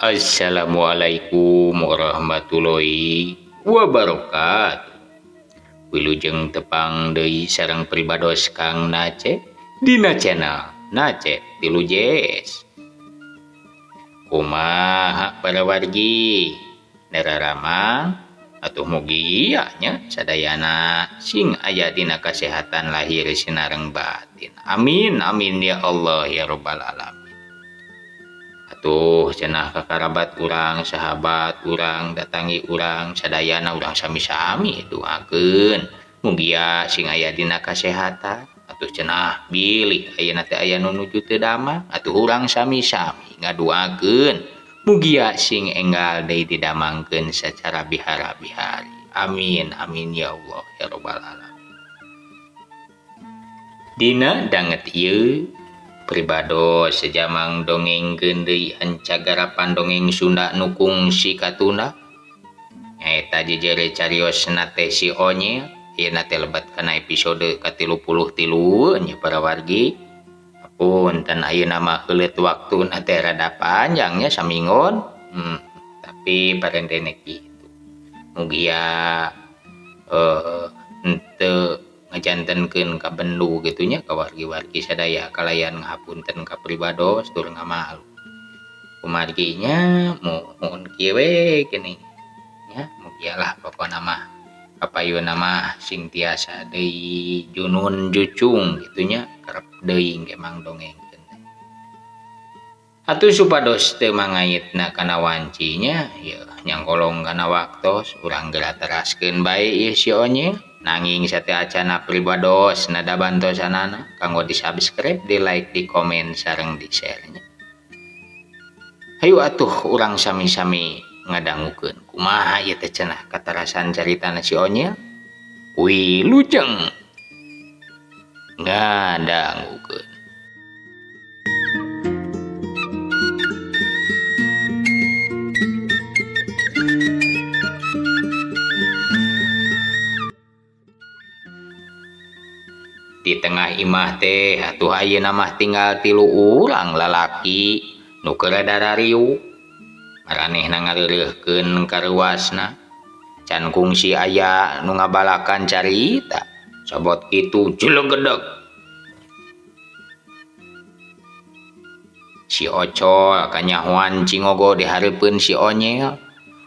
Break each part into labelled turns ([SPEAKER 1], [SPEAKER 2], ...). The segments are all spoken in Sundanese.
[SPEAKER 1] Assalamualaikum warahmatullahi wabarakatuh. Wilujeng tepang deui sareng pribados Kang Nace dina channel Nace Tilu Js. Kumaha para wargi nararamang atuh mugi nya sadayana sing aya dina kasehatan lahir sinareng batin. Amin amin ya Allah ya rabbal alamin. Atuh cenah kakarabat urang, sahabat urang, datangi urang sadayana urang sami-sami doakeun mugia sing aya dina kasehatan. Atuh cenah bilih ayeuna teh aya nu nuju teu damang, atuh urang sami-sami ngadoakeun mugia sing enggal deui didamangkeun sacara bihara-bihari. Amin amin ya Allah ya rabbal alamin. Dina danget ieu pribados sejamang dongengkeun deui ancagarapan dongeng Sunda nu kungsi katunda nyaeta jejere cariosna teh si Onyel. Ayeuna teh lebat kana episode ka-33 nya para wargi. Punten ayeuna mah heuleut waktuna teh rada panjang nya saminggon. Tapi parentene kitu. Mugia henteu ngajantenkeun ka bendu kitu nya ka wargi-wargi sadaya kalayan ngahapunten ka pribados tur ngamalu. Kumarginya muhun kieu we geuning nya mugia lah pokona mah kapayunna mah sing tiasa deui junun jucung kitu nya kerep deui engke mang dongengkeun. Atuh supados teu mangaitna kana wancinya yeuh nyangkolong kana waktos urang geura teraskeun bae ieu si Onyel. Nanging sateuacana pribados nada bantosanana kanggo di-subscribe, di-like, di-komen sareng di-share nya. Hayu atuh urang sami-sami ngadangukeun kumaha ieu teh cenah katarasan caritana si Onyel. Wilujeng ngadangukeun. Di tengah imah teh atuh ayeuna mah tinggal 3 urang lalaki nu keur darariu. Maranehna ngareureurkeun karuasna. Can kungsi aya nu ngabalakan carita. Sobot kitu jelegedeg. Si Ocol kanyahoan cingogo dihareupeun si Onyel.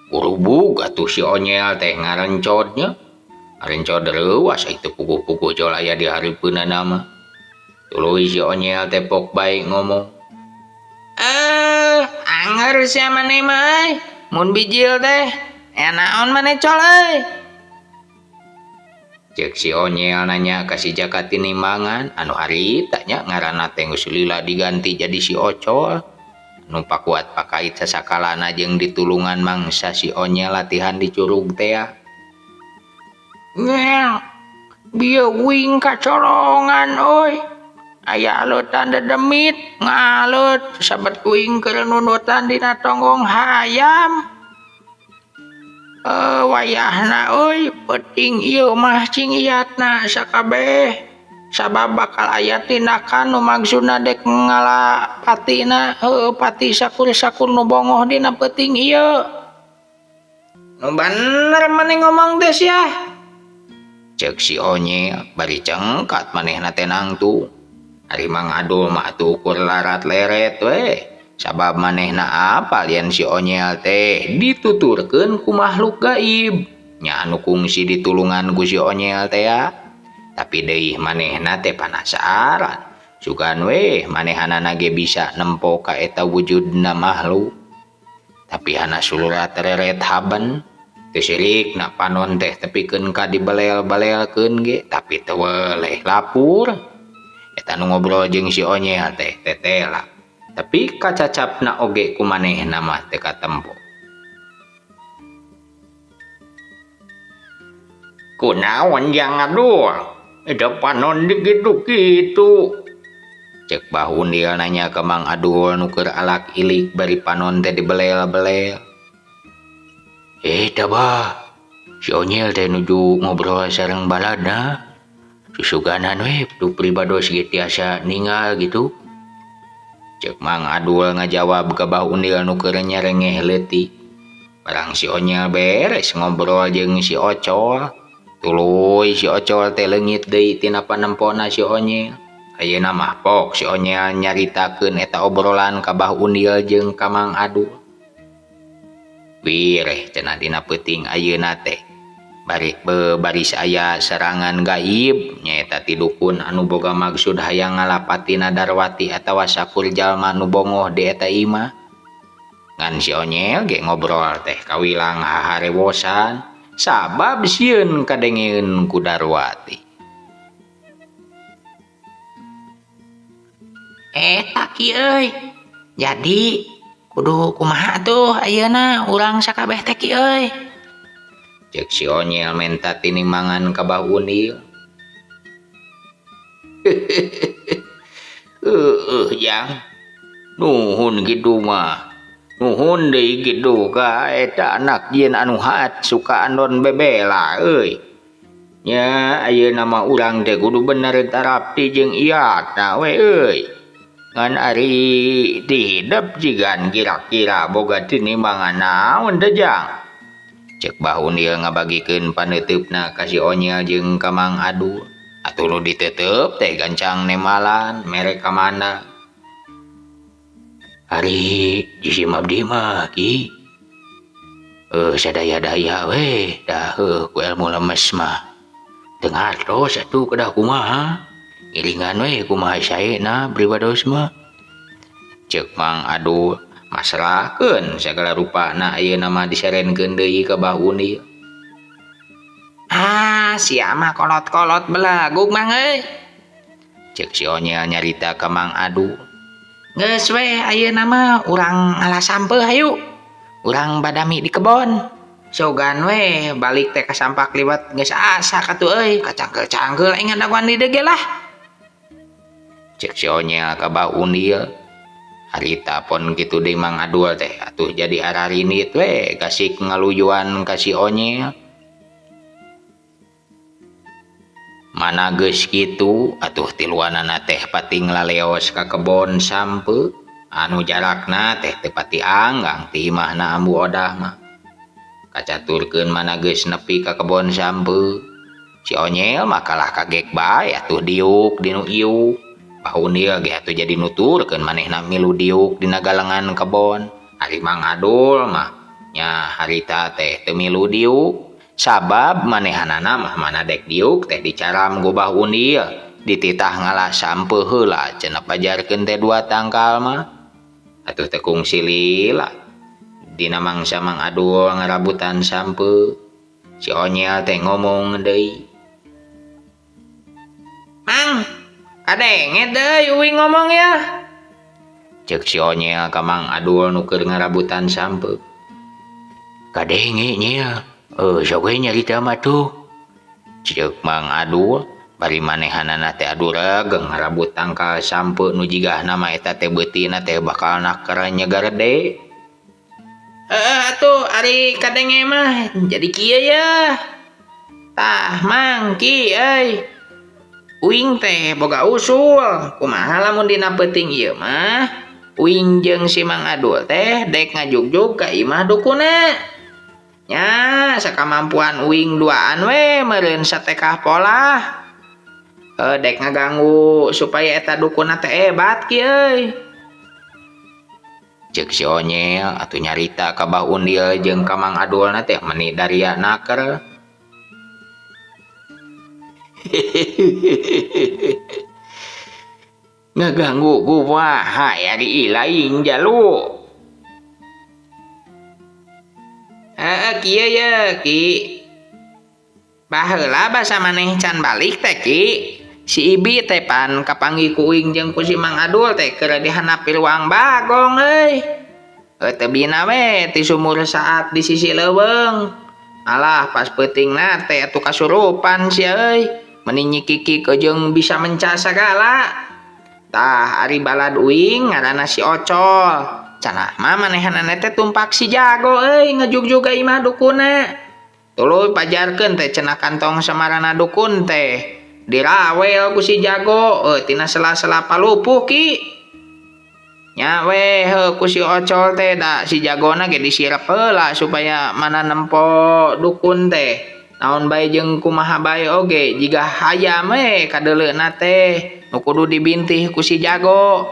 [SPEAKER 1] Gurubug atuh si Onyel teh ngarencodnya. Ngarencod reuas ai teu puguh-puguh jol aya dihareupeunana mah. Tuluy si Onyel teh pok bae ngomong. Anger sia maneh mah euy. Mun bijil teh aya naon maneh col euy. Ceuk si Onyel nanya ka si Jaka Tinimbangan anu harita nya ngaranna teh geus lila diganti jadi si Ocol. Anu pakuat pakait sasakalana jeung ditulungan mangsa si Onyel latihan di curug tea. Ngel, bieu wing kacolongan euy. Aya aleutan dedemit ngaleut sabet uing keur nundutan dina tonggong hayam. Wayahna euy peuting ieu mah cing iatna sakabeh. Sabab bakal aya tindakan nu maksudna dek ngala patina, heueuh pati sakur-sakur nu bongoh dina peuting ieu. Nu bener maneh ngomong teh sia. Ceuk si Onyel bari cengkat manehna teh nangtung. Ari Mang Adul mah atuh ukur larat leret we. Sabab manehna apal yen si Onyel teh dituturkeun ku makhluk gaib. Nya anu kungsi ditulungan ku si Onyel teh ya. Tapi deui manehna teh panasaran. Sugan we manehanana ge bisa nempo ka eta wujudna makhluk. Tapi hana sulurat reret haben. Teu sirikna panon teh tepikeun ka dibelel-belelkeun ge tapi teu weleh lapur. Eta nu ngobrol jeung si Onyel teh tetela. Tapi kacacapna oge ku manehna mah teu katempo. Kunaon jang Adul? Eta panon dikitu-kitu. Cek Bahundil nanya ka Mang Adul nu keur alak ilik bari panon teh dibelel-belel. Tabah si Onyel teh nuju ngobrol sareng balada. Susuganan we du pribados ge tiasa ningal gitu. Ceuk Mang Adul ngajawab ka Bah Undil nu keur nyerengeh leutik. Barang si Onyel beres ngobrol jeung si Ocol. Tuluy si Ocol teh leungit deui tina panempona si Onyel. Ayeuna mah pok si Onyel nyaritakeun eta obrolan ka Bah Undil jeung ka Mang Adul. Wireh cenah dina peuting ayeuna teh. Bari baris aya serangan gaib nyaeta ti dukun anu boga maksud hayang ngalapatina Darwati atawa sakur jalma nu bongoh di eta imah. Ngan si Onyel ge ngobrol teh kawilang haharewosan sabab sieun kadengeun ku Darwati. Eta ki euy. Jadi kudu kumaha tuh ayeuna urang sakabeh teh ki euy. Ceuk si Onyel menta tinimbangan ka Bah Undil. Heueuh jang. Nuhun kitu mah. Nuhun deui kitu ka eta anak jieun anu haat suka andon bebela euy. Nya ayeuna mah urang teh kudu bener tarapti jeung iatna we euy. Ngan ari ti hidep jigan kira-kira boga tinimbangan naon teh jang. Ceuk Bah Undil ngabagikeun paneuteup-na ka si Onyel jeung ka Mang Adul. Atuh nu diteuteup teh gancang nemalan mere ka mana. Ari jisim abdi mah ki. Sadaya-daya we dah heuh ku ilmu lemes mah. Teu ngartos atuh kedah kumaha. Ngiringan we kumaha saena pribados mah. Ceuk Mang Adul masrahkeun sagala rupana ayeuna mah diserenkeun deui ka Bah Undil. Ah, sia mah kolot-kolot belagug Mang euy. Ceuk si Onyel nyarita ka Mang Adul. Geus we ayeuna mah urang ngala sampeuh hayu. Urang badami di kebon. Sogan we balik teh ka sampak liwat geus asak atuh euy, kacangkeul-cangkeul aing ngadagoan di dieu ge lah. Ceuk si Onyel ka Bah Undil. Harita pon kitu deui Mang Adul teh atuh jadi ararinit we gasik ngaluyuan ka si Onyel. Mana geus kitu atuh tiluanana teh pating laleos ka kebon sampeu anu jarakna teh teu pati anggang ti imahna Ambu Odah mah. Kacaturkeun mana geus nepi ka kebon sampeu. Si Onyel mah kalah kagek bae atuh diuk dinu iuk. Bah Undil ge atuh jadi nuturkeun manehna milu diuk dina galengan kebon. Ari Mang Adul mah nya harita teh teu milu diuk. Sabab manehanana mah mana dek diuk teh dicaram ku Bah Undil. Dititah ngala sampeu heula cenah pajarkeun teh dua tangkal mah. Atuh teh kungsi lila. Dina mangsa Mang Adul ngarabutan sampeu. Si Onyel teh ngomong deui. Mang, kadenge deui uing ngomong ya. Ceuk si Onyel ka Mang Adul nu keur ngarabutan sampeu. Kadenge nya, sok we nyarita mah tuh. Ceuk Mang Adul bari manehanana teh aduregeng ngarabut tangkal sampeu nu jigahna mah eta teh beutina teh bakal naker nyegarede. Heeh atuh ari kadenge mah jadi kieu ya. Tah Mang ki euy. Uing teh boga usul, kumaha lamun dina peuting ieu mah uing jeung si Mang Adul teh dek ngajugjug ka imah dukuna. Nya sakamampuan uing duaan we meureun satekah polah. Dek ngaganggu supaya eta dukuna teh hebat ki euy. Ceuk si Onyel atuh nyarita ka Bah Undil jeung ka Mang Adulna teh meni daria naker. Ngaganggu kumaha ari lain jalu. Heeh kieu ye ki. Baheula basa maneh can balik teh ki. Si Ibi teh pan kapanggih ku uing jeung ku si Mang Adul teh keur dihandap ruang bagong euy. Teu bina we ti sumur saat di sisi leuweung. Alah pas peutingna teh atuh kasurupan sia euy. Meni nyikiki jeung bisa menca sagala. Tah ari balad uing ngaranna si Ocol. Cenah mah manehanana teh tumpak si jago euy ngajugjug ka imah dukuna. Tuluy pajarkeun teh cenah kantong samarana dukun teh. Dirawel ku si jago tina sela-sela palupuh ki. Nya we heuh ku si Ocol teh da si jagona ge disirep heula supaya mana nempo dukun teh. Naon bae jeung kumaha bae oge jiga hayam we kadeuleuna teh nu kudu dibintih ku si jago.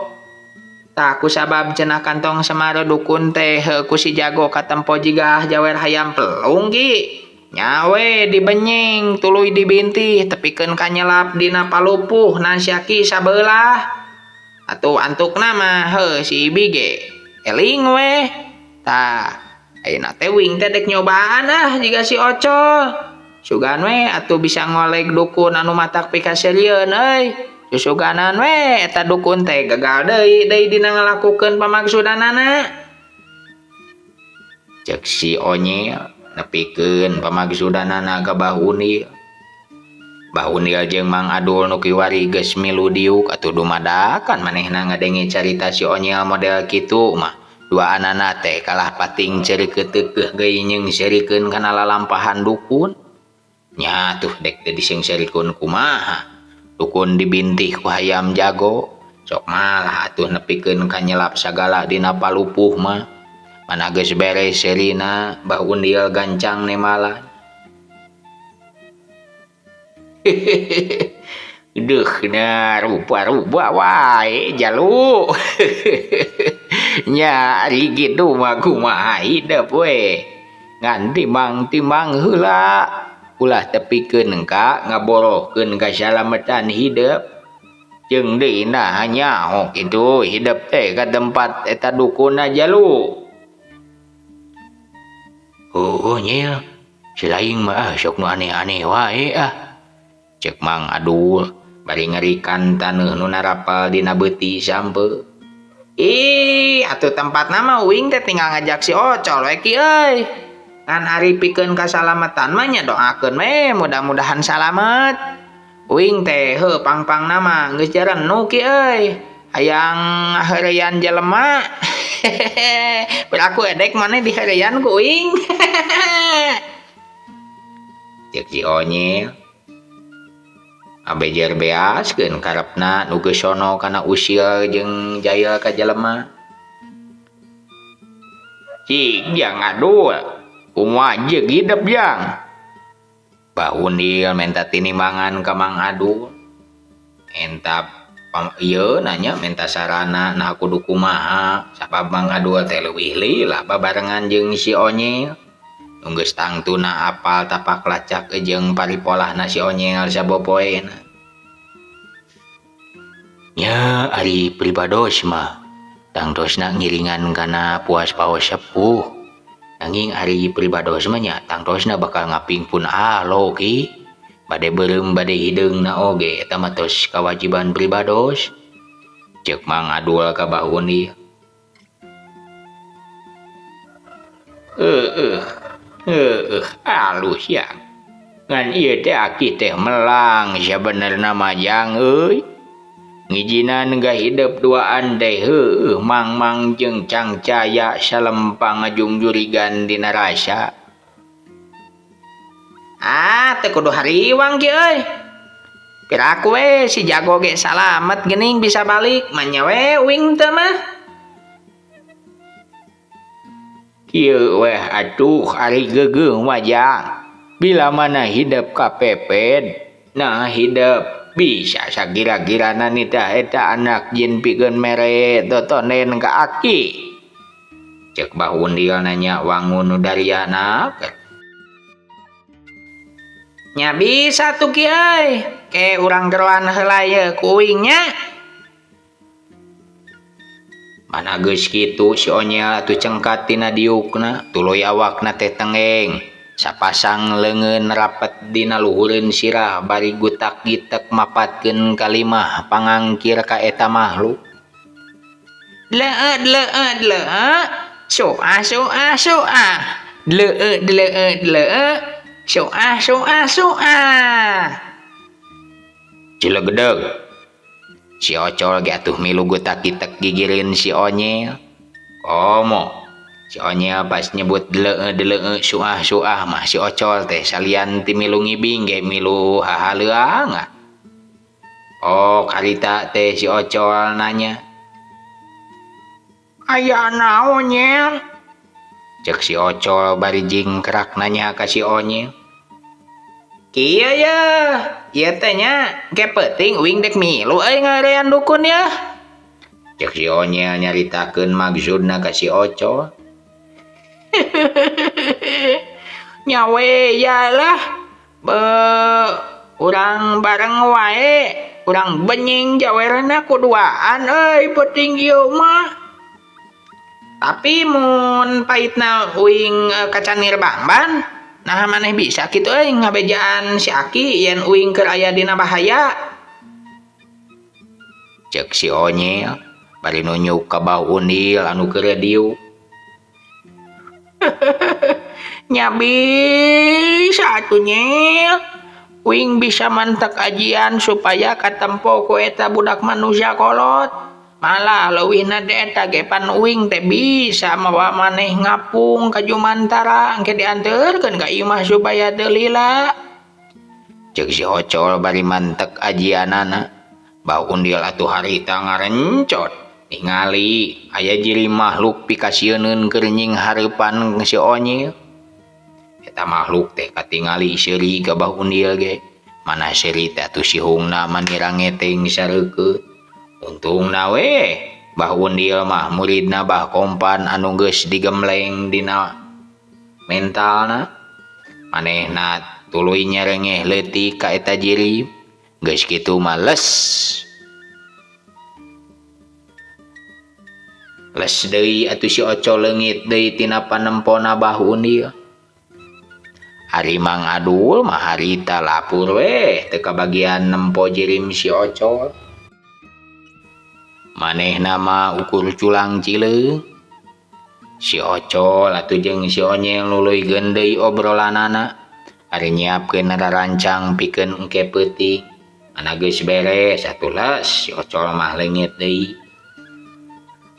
[SPEAKER 1] Tah kusabab cenah kantong Semar dukun teh heuh ku si jago katempo jiga jawer hayam pelung ki. Nya we dibenyeng tuluy dibintih tepikeun ka nyelap dina palupuh nasyaki sabeulah. Atuh antukna mah heuh si Ibi ge eling we. Tah ayeuna teh wing teh dek nyobaan ah jiga si Ocol. Sugan we atuh bisa ngoleg dukun anu matak pikaseurieun euy. Susuganan we eta dukun teh gagal deui deui dina ngalakukeun pamaksudanana. Ceuk si Onyel nepikeun pamaksudanana ka Bah Undil. Bah Undil jeung Mang Adul nu kiwari geus milu diuk atuh dumadakan manehna ngadenge carita si Onyel model kitu mah. Dua anana teh kalah pating ceurikeuteukeun geuy nyeungseurikeun kana lalampahan dukun. Nya tuh dek teh diseungseurikeun kumaha. Dukun dibintih ku hayam jago. Sok malah atuh nepikeun ka nyelap sagala dina palupuh mah. Mana geus beres seurina Bah Undil gancang nemalan. Duh na rupa-rupa wae jalu. Nya ari kitu mah kumaha hidep we. Ngan timbang-timbang heula ulah tepikeun ka ngaborohkeun kasalametan hidep. Jeung deui nah nyaho kitu hidep teh ka tempat eta dukunna jalu. Oh nyel, si lain mah sok nu aneh-aneh wae ah. Ceuk Mang Adul bari ngerikan taneuh nu narapal dina beuti sampeu. Ih, atuh tempatna mah uing teh tinggal ngajak si Ocol we ki euy. Ngan ari pikeun kasalametan mah nya doakeun we mudah-mudahan salamet. Uing teh heuh pang-pangna mah geus jarenu ki euy. Hayang ngaheureyan jelema. Beraku edek maneh diheureyan ku uing. Ceuk si Onyel. Abejer beaskeun karepna nu geus sono kana usil jeung jail ka jelema. Cing jang Adul, kumaha jeung hidep jang. Bah Undil menta tinimbangan ka Mang Adul. Menta ieu nanya menta sarana nah kudu kumaha sabab Mang Adul teh leuwih lila babarengan jeung si Onyel. Nu geus tangtuna apal tapak lacak jeung paripolahna si Onyel sabopoena. Nya ari pribados mah tangtosna ngiringan kana puas paos sepuh. Nanging ari pribados mah nya tangtosna bakal ngapingpun alo ki. Bade beureum bade hideungna oge eta mah tos kawajiban pribados. Ceuk Mang Adul ka Bah Undil. Heueuh. Heueuh, alus ya. Ngan ieu teh aki teh melang sabenerna mah jang euy. Ngijinan gah hidep duaan teh heueuh mang-mang jeung cangcaya salempang ngajungjurigan dina rasa. Ah, teu kudu hariwang ki euy. Piraku we si jago ge salamet geuning bisa balik manya we uing teu mah. Kieu weh atuh ari geugeuh mah jang. Bila mana hidep kapeped, nah hidep bisa sagira-girana nitah eta anak jin pikeun mere totonen ka aki. Ceuk Bah Undil nanya wangun nu dariana. Nya bisa tuh ki euy. Ke urang geroan heula ye ku uing nya. Mana geus kitu si Onyel atuh cengkat tina diukna, tuluy awakna teh tengeng. Sapasang leungeun rapet dina luhureun sirah bari gutak-gitek mapatkeun kalimah pangangkir ka eta makhluk. Dleueut dleueut dleueut, suah suah suah. Dleueut dleueut dleueut, suah suah suah. Cilegedeg. Si Ocol ge atuh milu gutak-gitek gigireun si Onyel. Komo si Onyel pas nyebut dleueut dleueut suah suah mah si Ocol teh salian ti milu ngibing ge milu hahaleuang. Oh karita teh si Ocol nanya. Aya naon Nyel? Cek si Ocol bari jingkrak nanya ka si Onyel. Kieu ye, ieu teh nya engke peuting uing dek milu euy ngarean dukun yeuh. Cek si Onyel nyaritakeun maksudna ka si Ocol. Nya we lah be urang bareng wae, urang benying jawerna kuduaan euy peuting ieu mah. Tapi mun paitna uing kacanir bangban, nah maneh bisa kitu euy ngabejaan si Aki yen uing keur aya dina bahaya. Cek si Onyel bari nunjuk ka Bah Undil anu keur diuk. Nya bisa atuh Nyel. Uing bisa mantek ajian supaya katempo ku eta budak manusia kolot. Malah leuwihna teh eta ge pan uing teh bisa mawa maneh ngapung ka Jumantara engke dianterkeun ka imah supaya teu lila. Ceuk si Ocol bari mantek ajianana. Bah Undil atuh harita ngarencot ningali aya jiri makhluk pikasieuneun keur nyinghareupan si Onyil. Eta makhluk teh katingali seuri ka Bah Undil ge. Mana seuri teh atuh sihungna manira ngeteng sareukeut. Untungna we Bah Undil mah muridna Bah Kompan anu geus digembleng dina mentalna. Manehna tuluy nyerengeh leutik ka eta jiri. Geus kitu mah les. Les deui atuh si Ocol leungit deui tina panempona Bah Undil. Ari Mang Adul mah harita lapur weh teu kabagian nempo jirim si Ocol. Manehna mah ukur culang cileung. Si Ocol atuh jeung si Onyel nuluy deui obrolanana. Ari nyiapkeun rarancang pikeun engke peuting. Mana geus beres atuh les si Ocol mah leungit deui.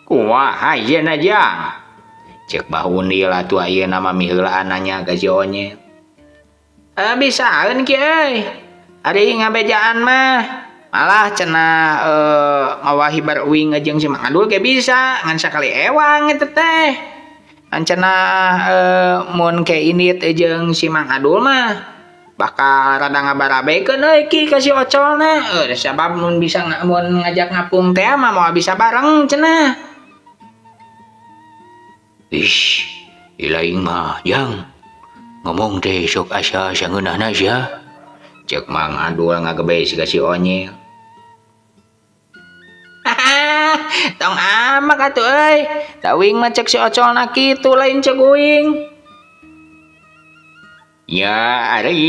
[SPEAKER 1] Kumaha ayeuna jang? Ceuk Bah Undil atuh ayeuna mah miheulaan nanya ka si Onyel. Bisaeun ki euy. Ari ngabejaan mah malah cenah mawa hibar uing jeung si Mang Adul ge bisa ngan sakali ewang eta teh. Ngan cenah mun ke indit jeung si Mang Adul mah bakal rada ngabarabekeun euy ki ka si Ocolna. Sabab mun bisa mun ngajak ngapung teh mah moal bisa bareng cenah. Ih, ilaing mah jang ngomong teh sok asa sangeunahna sia. Ceuk Mang Adul ngagebes ka si Onyel. Tong amak atuh euy. Da uing mah ceuk si Ocolna kitu lain ceuk uing. Ya ari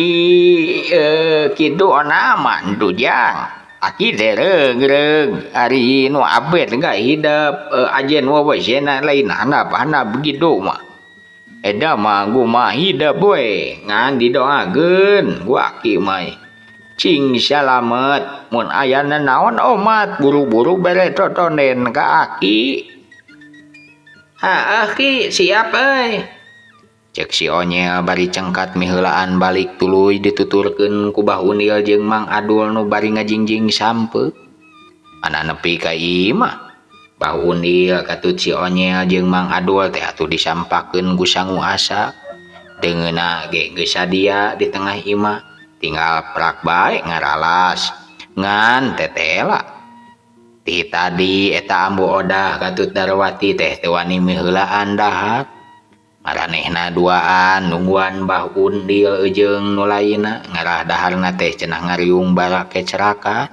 [SPEAKER 1] kitu ona mah tu jang. Aki teh reug-reug ari nu abet enggak hidep ajen wewesena lain handap-handap begitu mah. Eta mah gua hidep we ngan didoakeun gua aki mah. Cing salamet mun aya nanaon omat buru-buru bere totonen ka aki. Haeuh ki siap euy. Ceuk si Onyel bari cengkat miheulaan balik tuluy dituturkeun ku Bah Undil jeung Mang Adul nu bari ngajingjing sampeu. Mana nepi ka imah. Bah Undil katut si Onyel jeung Mang Adul teh atuh disampakeun ku sangu asa. Deungeuna ge geus sadia di tengah imah. Tinggal prak bae ngaralas. Ngan tetela. Ti tadi eta Ambu Odah katut Darwati teh teu wani miheulaan dahar. Maranehna duaan nungguan Bah Undil jeung nu lainna ngarah daharna teh cenah ngariung barake ceraka.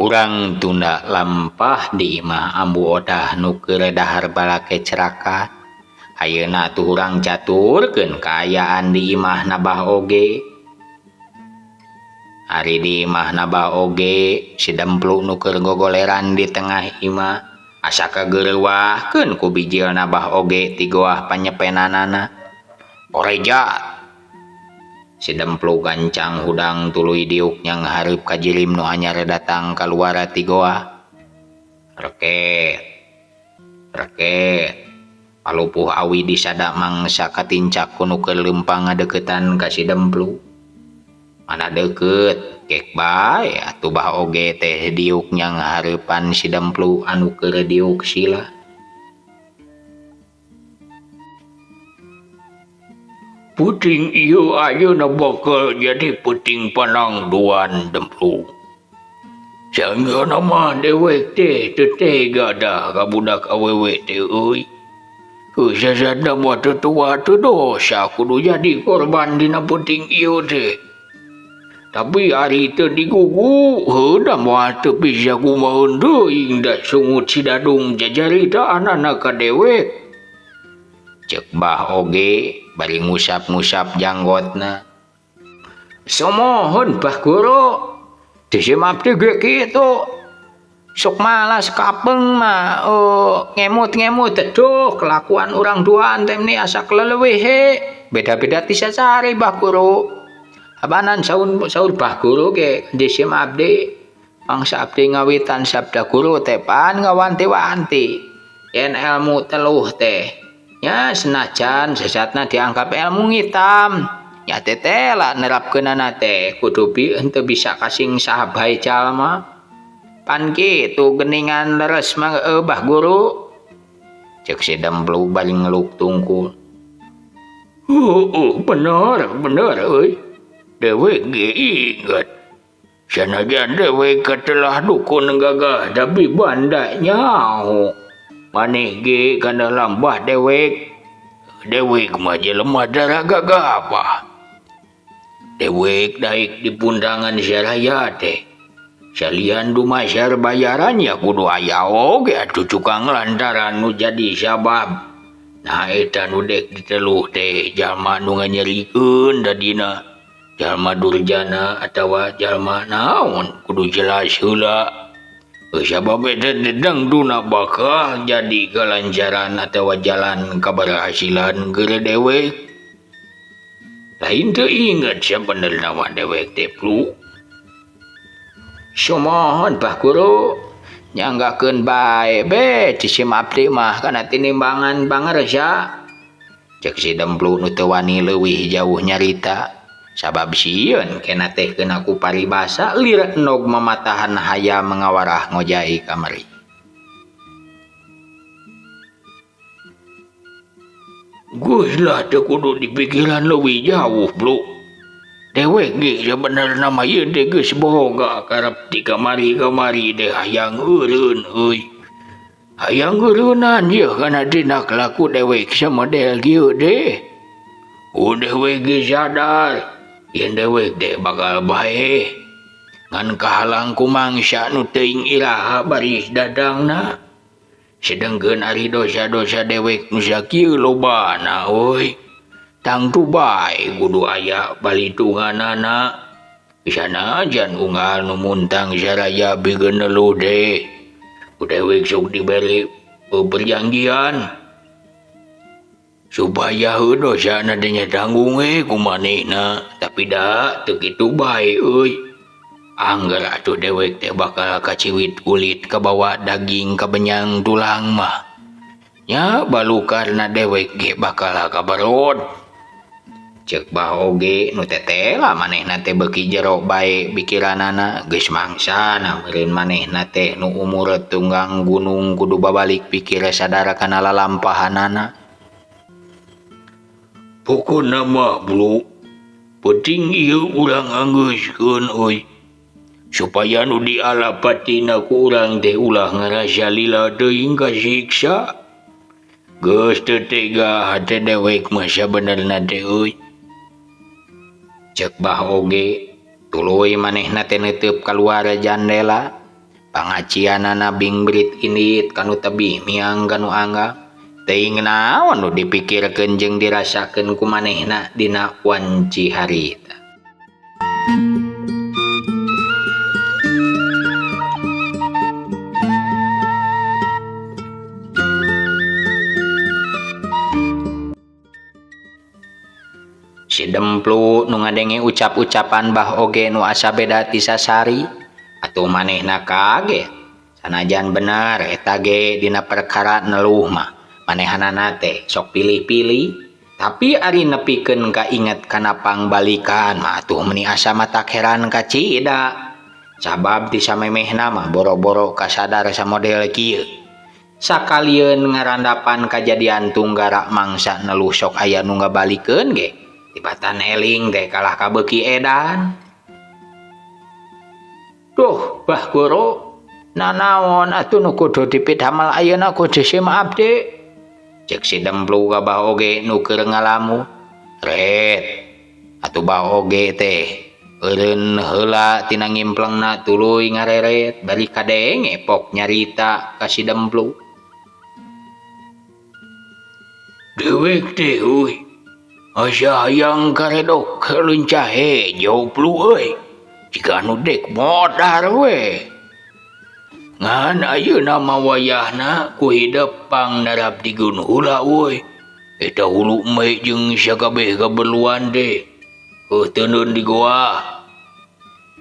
[SPEAKER 1] Urang tunda lampah di imah Ambu Odah nu keur dahar balake ceraka. Ayeuna atuh urang caturkeun kaayaan di imah Nabah oge. Ari di imah Nabah oge si Demplu nu keur gogoleran di tengah imah asa kageureuwahkeun ku bijil Nabah oge ti goah panyepenanana. Orejat. Si Demplu gancang hudang tuluy diuk nyanghareup ka jirim nu anyar datang kaluar ti goah. Reket. Reket. Palupuh awi disada mangsa katincak ku nu keur leumpang ngadeukeutan ka si Demplu. Mana deukeut, gek bae atuh Bah Oge teh diuk nyanghareupan si Demplu anu keur diuk sila.
[SPEAKER 2] Puting ieu ayeuna bakal jadi puting panangduan Demplu. Sanggeuna mah dewek teh teu tega dah ka budak awewe teh euy. Sasatna mah teu tua teu dosa kudu jadi korban dina peuting ieu teh. Tapi ari teu digugu heuh da moal teu bisa kumaha teuing da sungut si Dadung jajaritaanana ka dewek.
[SPEAKER 1] Ceuk Bah Oge bari ngusap-ngusap janggotna. Sumohon Bah Guru, disimap teh ge kitu. Sok malas kapeng mah ngemut-ngemut aduh kelakuan urang duaan teh meni asa keleleuwih he. Beda-beda ti sasare Bah Guru. Abanan saur Bah Guru ge disim abdi mangsa abdi ngawitan sabda guru teh pan ngawanti-wanti yen ilmu teluh teh nya senajan sesatna dianggap ilmu ngitam nya teh teh lah nerapkeunana teh kudu henteu bisa kasing saha bae jalma. Pan kitu geningan leres mah Bah Guru. Ceuk si Demplu bari ngeluk tungkul.
[SPEAKER 2] Heueuh bener bener euy. Dewek ge inget. Sanajan dewek katelah dukun gagah tapi banda nyaho. Maneh ge kana lambah dewek. Dewek mah jelema darah gagah. Dewek daek di pundangan saraya teh. Salian dumasar bayarannya kudu aya oge atuh cukang lantaran nu jadi sabab. Nah eta nu dek diteluh teh jalma nu nganyerikeun dadina. Jalma durjana atawa jalma naon kudu jelas heula. Sabab eta dangduna bakal jadi kelancaran atawa jalan kaberhasilan geura dewek. Lain teu inget sabenerna mah dewek teh Plu.
[SPEAKER 1] Sumohon Bah Guru nyanggakeun bae be cisim abdi mah kana tinimbangan pangersa. Ceuk si Demplu nu teu wani leuwih jauh nyarita sabab sieun kena teh kena ku paribasa lir endog mamatahan hayam ngawarah ngojai kamari.
[SPEAKER 2] Geus lah teu kudu dipikiran leuwih jauh Plu. Dewek ge sabenerna mah ieu teh geus boga karep ti kamari-kamari teh hayang eureun euy. Hayang eureunnan ieu kana dina kalaku dewek samodel kieu teh. Dewek ge sadar yen dewek teh bakal bae. Ngan kahalang ku mangsa nu teuing iraha baris dadangna. Sedengkeun ari dosa-dosa dewek nu sakieu lobana euy. Tangtu bae kudu aya balitunganana. Sanajan unggal nu muntang saraya bigeun nelu teh. Ku dewek sok dibere perjanjian supaya heuh dosana teh nya tanggung we ku manehna, tapi da teu kitu bae euy. Angger atuh dewek teh bakal kaciwit kulit kabawa daging kabenyang tulang mah. Nya balukarna dewek ge bakal kabarod.
[SPEAKER 1] Ceuk Bah Oge nu tetela manehna teh beuki jero bae pikiranana geus mangsana meureun manehna teh nu umur tunggang gunung kudu babalik pikir sadar kana lalampahanana.
[SPEAKER 2] Pokona mah Blu, penting ieu urang anggeuskeun euy. Supaya nu dialapatina ku urang teh ulah ngarasa lila teuing kasiksa. Geus teu tega hate dewek mah sabenerna teh euy.
[SPEAKER 1] Ceuk Bah Oge tuluy manehna teh neuteub kaluar jandela. Pangacianana bingbrit indit kanu tebih miang kanu anggap. Teuing naon nu dipikirkeun jeung dirasakeun ku manehna dina wanci harita. Si Demplu nu ngadenge ucap-ucapan Bah Oge nu asa beda ti sasari atuh manehna kaget. Sanajan bener eta ge dina perkara neluh mah manehanana teh sok pilih-pilih. Tapi ari nepikeun ka inget kana pangbalikan mah atuh meuni asa matak heran kacida. Sabab ti samemehna mah boro-boro kasadar samodel kieu. Sakalieun ngarandapan kajadian tunggara mangsa neluh sok aya nu ngabalikeun ge tibatan eling teh kalah kabeuki edan. Duh, Bah Guru, nanaon atuh nu kudu dipidamel ayeuna ku jisim abdi? Cek si Demplu ka Bah Oge nu keur ngalamun. Ret, atuh Bah Oge teh eureun heula tina ngimplengna tuluy ngareret bari kadenge pok nyarita ka si Demplu.
[SPEAKER 2] Dewek teh euy, asa hayang karedok leunca hejo plu euy. Jika anu dek modar we. Ngan ayeuna mah wayahna ku hidep pangnarap digeun heula euy. Eta hulu me jeung sakabeh kaperluan teh. Heuh teuneun di goa.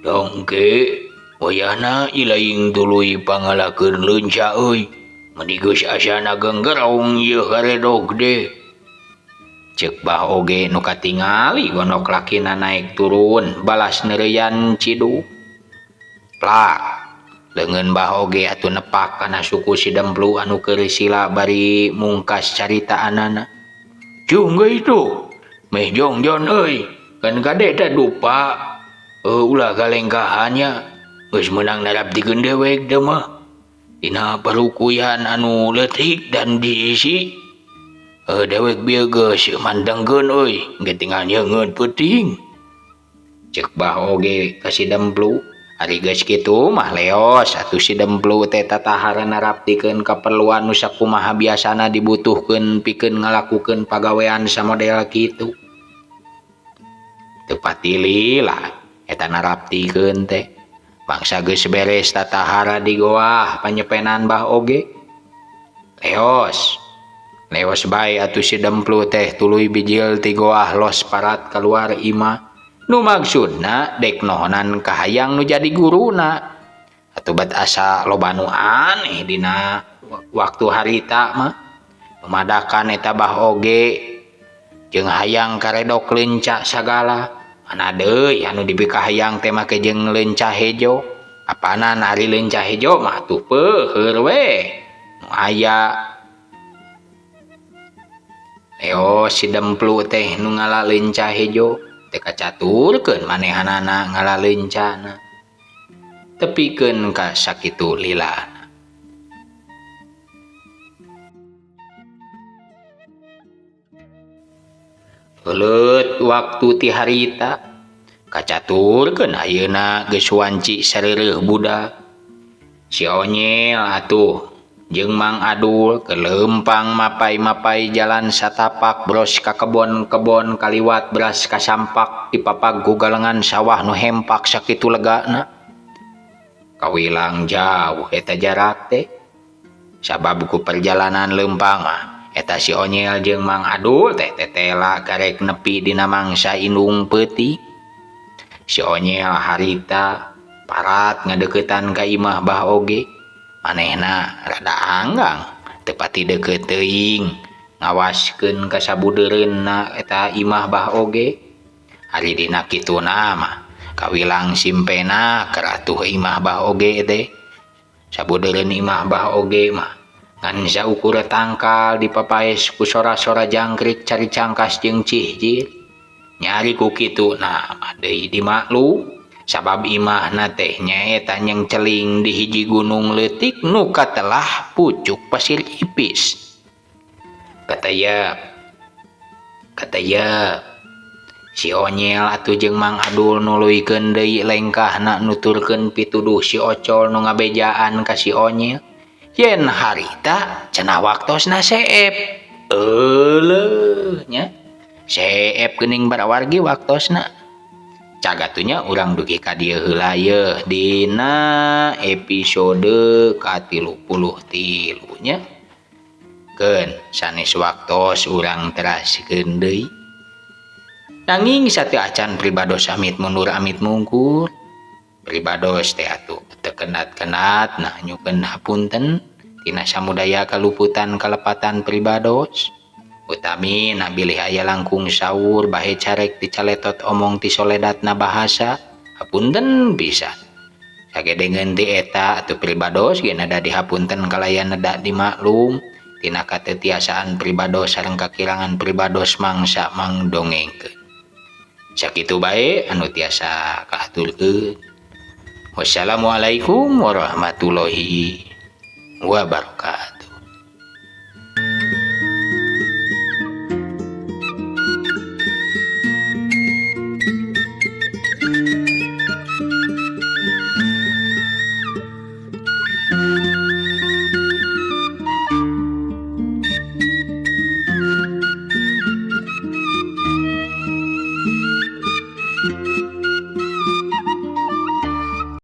[SPEAKER 2] Dongke wayahna ilaing tuluy pangalakeun leunca euy. Meuni geus asana genggerong ieu karedok teh.
[SPEAKER 1] Ceuk Bah Oge nu katingali gondok lakina naik turun balas neureuyan ciduk. Plak leungeun Bah Oge atuh nepak kana suku si Demplu anu keur sila bari mungkas caritaanana.
[SPEAKER 2] Cung geus tuh, meh jongjon euy, kan kade teh dupa. Ulah kalengkahannya, geus meunang naraptikeun dewek teh mah. Dina parukuyan anu leutik dan diisi. Dewek bieu geus mantengkeun euy, ge tinggal nyeungeut peuting.
[SPEAKER 1] Ceuk Bah Oge ka si Demplu, ari geus kitu mah leos atuh si Demplu teh tatahara naraptikeun kaperluan nu sakumaha biasana dibutuhkeun pikeun ngalakukeun pagawean samodel kitu. Teu patili lah eta naraptikeun teh. Bangsa geus beres tatahara di goah panyepenan Bah Oge. Leos. Leos bae atuh si Demplu teh tuluy bijil ti goah los parat kaluar imah. Nu maksudna dek nohonan kahayang nu jadi guruna. Atuh bat asa loba nu aneh dina waktu harita mah. Pemadakan eta Bah Oge jeung hayang karedok leunca sagala. Mana deui anu dipikahayang teh make jeung leunca hejo. Apanan ari leunca hejo mah atuh peuheur we. Nu aya Leo si Demplu teh nu ngala leunca hejo teh kacaturkeun manehanana ngala leuncana. Tepikeun ka sakitu lilana. Heuleut waktu ti harita kacaturkeun ayeuna geus wanci sareureuh budak. Si Onyel atuh jeung Mang Adul kelempang mapai-mapai jalan satapak bros ka kebon-kebon kaliwat beras kasampak dipapag ku galengan sawah nu hempak sakitu legana. Kawilang jauh eta jarak teh. Sabab ku perjalanan lempang mah eta si Onyel jeung Mang Adul teh tetela karek nepi dina mangsa indung peuting. Si Onyel harita parat ngadeukeutan ka imah Bah Oge. Manehna rada anggang teu pati deukeut teuing ngawaskeun ka sabudeureunna eta imah Bah Oge. Ari dina kituna mah kawilang simpena keratuh imah Bah Oge teh. Sabudeureun imah Bah Oge mah ngan saukur tangkal dipapaes ku sora-sora jangkrik cari cangkas jeung cihjir. Nyari ku kituna mah deui dimaklum. Sabab imahna teh nyaeta nyengceling di hiji gunung leutik nu katelah pucuk pasir ipis. Katayap, katayap. Si Onyel atuh jeung Mang Adul nuluykeun deui lengkahna nuturkeun pituduh si Ocol nu ngabejaan ka si Onyel. Yen harita cenah waktosna seep. Euleuh nya. Seep geuning barawargi waktosna. Cagatunya urang dugi ka dieu heula yeuh dina episode ka-33 nya. Keun sanes waktos urang teraskeun deui. Nanging sateu acan pribados amit mundur amit mungkur. Pribados teh atuh tetep Teu kenat-kenat nah nyuhunkeun hapunten tina samudaya kaluputan kalepatan pribados, utami na bilih aya langkung saur bahe carek ti caletot omong ti soledatna bahasa. Hapunten pisan. Sagedengeun ti eta atuh pribados ge neda dihapunten kalayan neda dimaklum tina katetiasaan pribados sareng kakirangan pribados mangsa mangdongengkeun. Sakitu bae anu tiasa kahaturkeun. Wassalamualaikum warahmatullahi wabarakatuh.